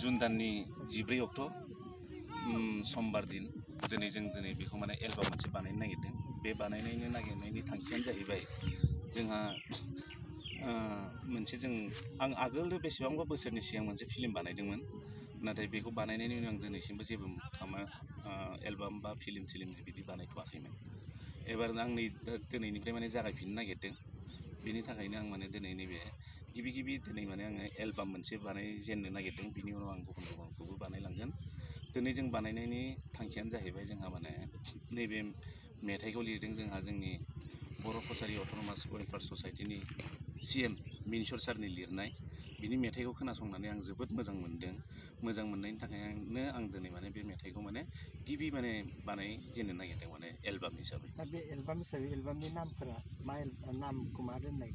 जुन दाननि 14 अक्ट' समबार दिन दिनै बेखौ माने एलबाम मोनसे बानायनो नागिरदों। बे नागिरनायनि थांखियानो जाहैबाय जोंहा मोनसे आं आगोल बेसेबांबा बोसोरनि सिगां मोनसे फिल्म बानायदोंमोन, नाथाय बेखौ बानायनायनि उनाव आं दिनैसिमबो जेबो एलबाम बा फिल्म बिदि बानायथ'वाखैमोन। एबार आं दिनैनिफ्राय माने जागायफिननो नागिरदों। बेनि थाखायनो आं माने दिनै नैबे गिबि दिनै माने आङो एलबाम मोनसे बानायजेननो नागिरदों। बिनि उनाव आं गुबुनखौबो बानायलांगोन। दिनै जों बानायनायनि थांखियानो जाहैबाय जोंहा माने नैबे मेथाइखौ लिरदों जोंहा जोंनि बर' कसारि अट'नमास वेलफेयार ससाइटिनि CM मिनिस्वर सारनि लिरनाय। बिनि मेथाइखौ खोनासंनानै आं जोबोद मोजां मोनदों। मोजां मोननायनि थाखायनो आं दिनै माने बे मेथाइखौ माने गिबि माने बानायजेननो नागिरदों माने एलबाम हिसाबै। दा बे एलबाम हिसाबै एलबामनि नामफोरा नामखौ मा दोननाय?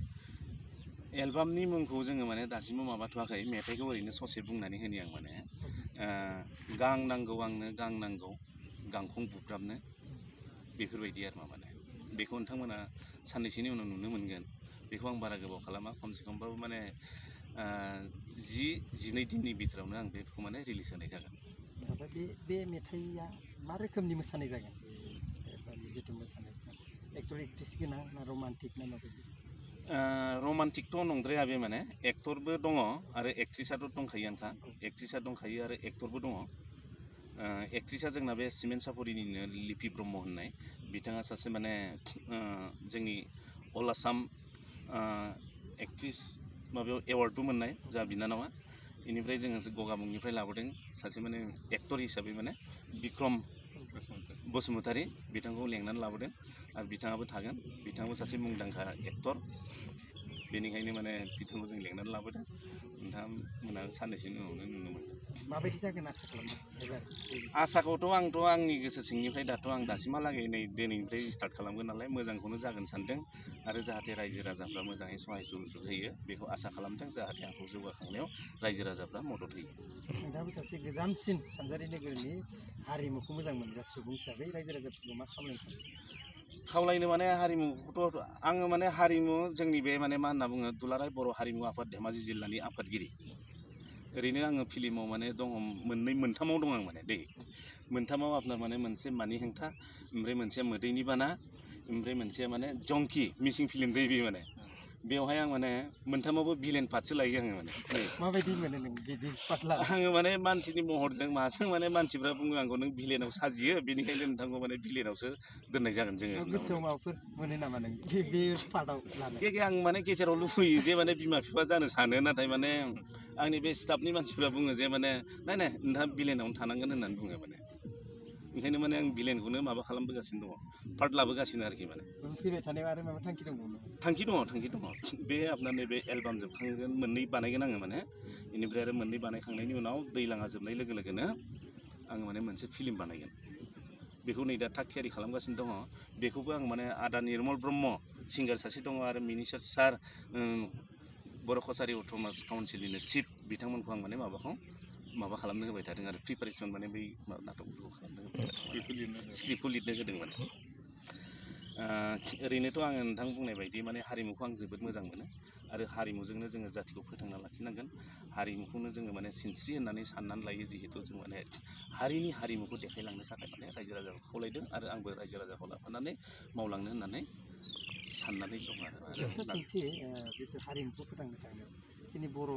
एलबामनि मुंखौ जोङो माने दासिमबो माबाथ'वाखै। मेथाइखौ ओरैनो ससे बुंनानै होनि आं माने गां नांगौ आंनो गां नांगौ गांखं बुब्राबनो, बेफोरबायदि आरो माने बेखौ नोंथांमोना साननैसोनि उनाव नुनो मोनगोन। बेखौ आं बारा गोबाव खालामा, खमसे खमबाबो माने 10-12 दिननि बिथोरावनो आं बेखौ माने रिलिज होनाय जागोन। दा बे मेथाइया मा रोखोमनि मोसानाय जागोन? जिथु मोसानाय एक्टर एक्ट्रिस गोनां ना रमान्टिक ना माबायदि? रमान्टिकथ' नंद्राया बे माने एक्टरबो दङ आरो एक्ट्रिसाथ' दंखायोआनोखा। एक्ट्रिसा दंखायो आरो एक्टरबो दङ। एक्ट्रिसा जोंना बे सिमेन्ट सापरिनिनो लिपि ब्रह्म होननाय बिथाङा सासे माने जोंनि अल आसाम एक्ट्रिस माबायाव एवार्डबो मोननाय जा बिनानावा। बेनिफ्राय जोङो गगामुगनिफ्राय लाबोदों सासे माने एक्टर हिसाबै माने बिक्रम बसुमतारी, बिथांखौ लेंनानै लाबोदों आरो बिथाङाबो थागोन। बिथाङाबो सासे मुंदांखा एक्टर, बेनिखायनो माने बिथांखौ जों लेंनानै लाबोदों। नोंथांमोना साननैसोनि उनावनो नुनो मोनगोन। माबायदि जागोन आसा खालामदों एबार? आसाखौथ' आंनि गोसो सिंनिफ्राय आं दासिमहालागै दिनैनिफ्राय स्टार्ट खालामगोन नालाय मोजांखौनो जागोन सानदों आरो जाहाथे रायजो राजाफ्रा मोजाङै सहाय सुजुग होयो बेखौ आसा खालामदों। जाहाथे आंखौ जौगाखांनायाव रायजो राजाफ्रा मदद होयो। नोंथाङाबो सासे गोजामसिन सानजारि नोगोरनि हारिमुखौ मोजां मोनग्रा सुबुं हिसाबै रायजो राजाफोरखौ मा खावलायनो सानो? खावलायनो माने हारिमुखौथ' आङो माने हारिमु जोंनि बे माने मा होनना बुङो दुलाराय बर' हारिमु आफाद धेमाजि जिल्लानि आफादगिरि। ओरैनो आङो फिल्माव माने दङ मोनथामाव दं आं माने मोनथामाव आपनार माने मोनसे मानि हेंथा, ओमफ्राय मोनसेया मोदैनि बाना, ओमफ्राय मोनसेया माने जंकि मिसिं फिल्म दै बे माने बेवहाय आं माने मोनथामावबो भिलेन पार्टसो लायो आङो माने। माबायदि मोनो नों बिदि पार्ट लाना? आङो माने मानसिनि महरजों माजों माने मानसिफ्रा बुङो आंखौ नों भिलेनाव साजियो, बेनिखायनो नोंथांखौ माने भिलेनावसो दोननाय जागोन जोङो। गोसोआव माबाफोर मोनो नामा नों बे पार्टआव लानो? आं माने गेजेराव लुबैयो जे माने बिमा बिफा जानो सानो, नाथाय माने आंनि बे स्टाफनि मानसिफ्रा बुङो जे माने नाय नोंथाङा भिलेनावनो थानांगोन होननानै बुङो माने। ओंखायनो माने आं भिलेनखौनो माबा खालामबोगासिनो दङ, पार्ट लाबोगासिनो आरोखि माने। फैबाय थानायाव आरो माबा थांखि दंबावो? थांखि दङ। बे आपनार नैबे एलबाम जोबखांगोन, मोननै बानायगोन आङो माने। बेनिफ्राय आरो मोननै बानायखांनायनि उनाव दैलाङा जोबनाय लोगो लोगोनो आङो माने मोनसे फिल्म बानायगोन। बेखौ नै दा थाग थियारि खालामगासिनो दङ। बेखौबो आं माने आदा निर्मल ब्रह्म सिंगार सासे दङ आरो मिनिस्वर सार बर' कसारि अट'नमास काउन्सिलनिनो चिफ, बिथांमोनखौ आं माने माबा खालामनो होबाय थादों आरो प्रिपारेसन माने बै नाटकफोरखौ खालामनो स्क्रिप्टखौ लिरनो होदों माने। ओरैनोथ' आङो नोंथां बुंनाय बायदि माने हारिमुखौ आं जोबोद मोजां मोनो आरो हारिमुजोंनो जोङो जाथिखौ फोथांना लाखिनांगोन। हारिमुखौनो जोङो माने सिनस्रि होननानै साननानै लायो, जिहेतु जों माने हारिनि हारिमुखौ देखायलांनो थाखाय माने रायजो राजाखौ खावलायदों आरो आंबो रायजो राजाखौ लाफानानै मावलांनो होननानै साननानै दं आरो। जोबथा सोंथि, जितु हारिमुखौ फोथांनो थाखाय जोंनि बर'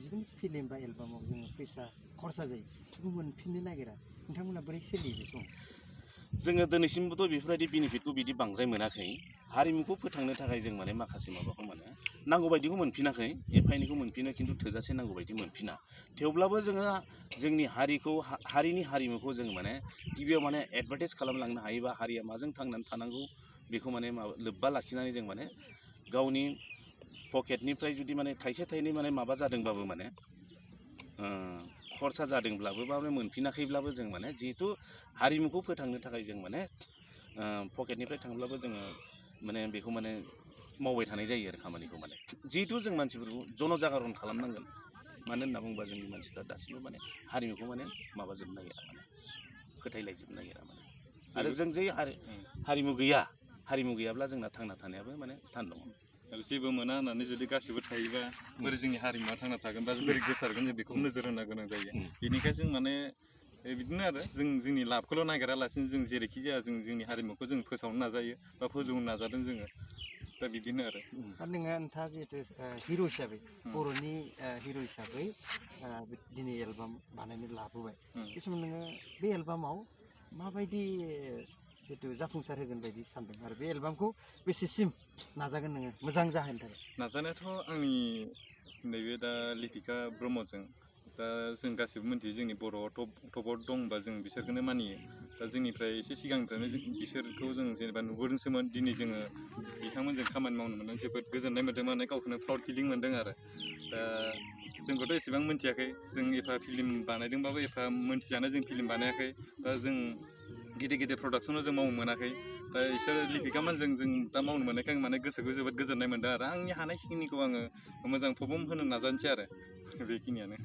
जिखुनु फिल्म बा एलबामाव जोङो फैसा खरसा जायो, बेखौ मोनफिननो नागिरा, नोंथांमोना बोरै सोलियो बे समाव? जोङो दिनैसिमबोथ' बेफोरबायदि बेनिफिटखौ बिदि बांद्राय मोनाखै। हारिमुखौ फोथांनो थाखाय जों माने माखासे माबाखौ मोनो, नांगौ बायदिखौ मोनफिनाखै, एफा एनैखौ मोनफिनो, खिन्थु थोजासे नांगौ बायदि मोनफिना। थेवब्लाबो जोङो जोंनि हारिनि हारिमुखौ जोङो माने गिबियाव माने एडभार्टाइस खालामलांनो हायोबा हारिया माजों थांनानै थानांगौ बेखौ माने लोब्बा लाखिनानै जों माने गावनि पकेटनिफ्राय जुदि माने थाइसे थाइनै माने माबा जादोंबाबो माने खरसा जादोंब्लाबो बा मोनफिनाखैब्लाबो जों माने जिहेथु हारिमुखौ फोथांनो थाखाय जों माने पकेटनिफ्राय थांब्लाबो जोङो माने बेखौ माने मावबाय थानाय जायो आरो खामानिखौ माने। जिहेथु जों मानसिफोरखौ जनजागरन खालामनांगोन, मानो होनना बुङोबा जोंनि मानसिफ्रा दासिमबो माने हारिमुखौ माने माबाजोबनो नागिरा माने फोथायलायजोबनो नागिरा माने। आरो जों जे हारिमु गैयाब्ला जोंना थांना थानायाबो माने थान दङ। आरो जेबो मोना होननानै जुदि गासिबो थायोबा बोरै जोंनि हारिमुवा थांना थागोन बा बोरै गोसारगोन जों बेखौ नोजोर होनो गोनां जायो। बेनिखायनो जों माने बिदिनो आरो जोंनि लाबखौल' नागिरालासिनो जों जेरैखि जाया जोंनि हारिमुखौ जों फोसावनो नाजायो बा फोजौनो नाजादों जोङो। दा बिदिनो आरो नोंथाङा जिहेतु हिर' हिसाबै बर'नि हिर' हिसाबै दिनै एलबाम बानायनो लाबोबाय बे समाव नोङो बे एलबामाव माबायदि जितु जाफुंसार होगोन बायदि सानदों आरो बे एलबामखौ बेसेसिम नाजागोन नोङो मोजां जाहोनो थाखाय? नाजानायाथ' आंनि नैबे दा लिपिका ब्रह्मजों दा जों गासिबो मिन्थियो जोंनि बर'आव टपाव दंबा जों बिसोरखौनो मानियो। दा जोंनिफ्राय एसे सिगांनिफ्रायनो बिसोरखौ जों जेनेबा नुबोदोंसोमोन। दिनै जोङो बिथांमोनजों खामानि मावनो मोनदों जोबोद गोजोननाय मोन्दों माने गावखौनो प्राउड फिलिं मोन्दों आरो। दा जोंखौथ' एसेबां मिन्थियाखै जों एफा फिल्म बानायदोंबाबो एफा मोनथिजानाय जों फिल्म बानायाखै बा जों गिदिर प्रडाक्सनाव जों मावनो मोनाखै। दा बिसोर लिपिकामोनजों जों दा मावनो मोननायखाय आं माने गोसोखौ जोबोद गोजोननाय मोन्दों आरो आंनि हानायखिनिखौ आङो मोजां पारफर्म होनो नाजानोसै आरो बेखिनियानो।